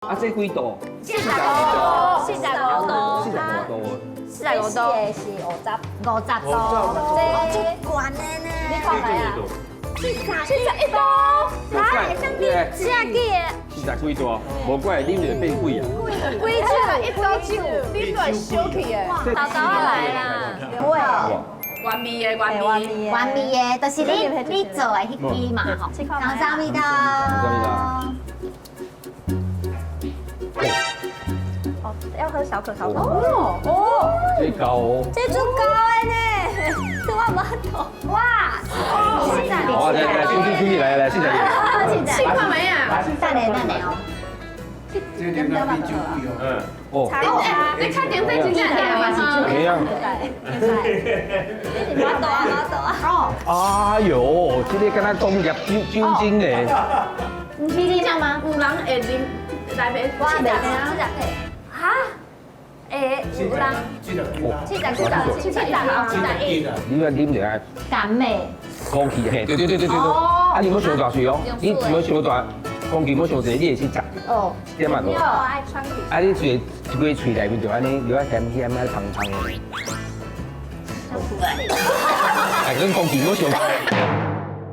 啊，這幾度？45度，45度，45度。45度。是50。50度，這足懸的呢。你看覓啊？71度，無怪，對，四十幾个？四十幾度，無怪啉就變鬼啊！幾酒？一杯酒，啉落燒去的。豆豆來啦。會。原味的，原味。原味的，就是你做的彼支嘛吼。감사합니다。 감사합니다。哦，要喝小可小可。哦哦，這高哦。這足高的呢，這我無懂。哇！四十。好，來來，出去出去，來來，四十。試看覓啊？等下等下哦。這個點比酒貴哦。嗯。哦。你確定這真正甜嗎？沒啊。我懂啊，我懂啊。哎呦，這个敢若工業酒精的。你是這樣嗎？有人會啉來袂？我袂七十歲。哈？欸，有人79， 79，71。你來啉一下。甘的。空氣嘿，對對對對對對。啊，你莫傷大喙哦，你莫傷大，空氣莫傷濟，你會去食。哦。一點仔無。愛穿起。啊，你嘴一個喙內面就按呢，有啊鹹鹹啊芳芳的。哎，恁空氣莫傷。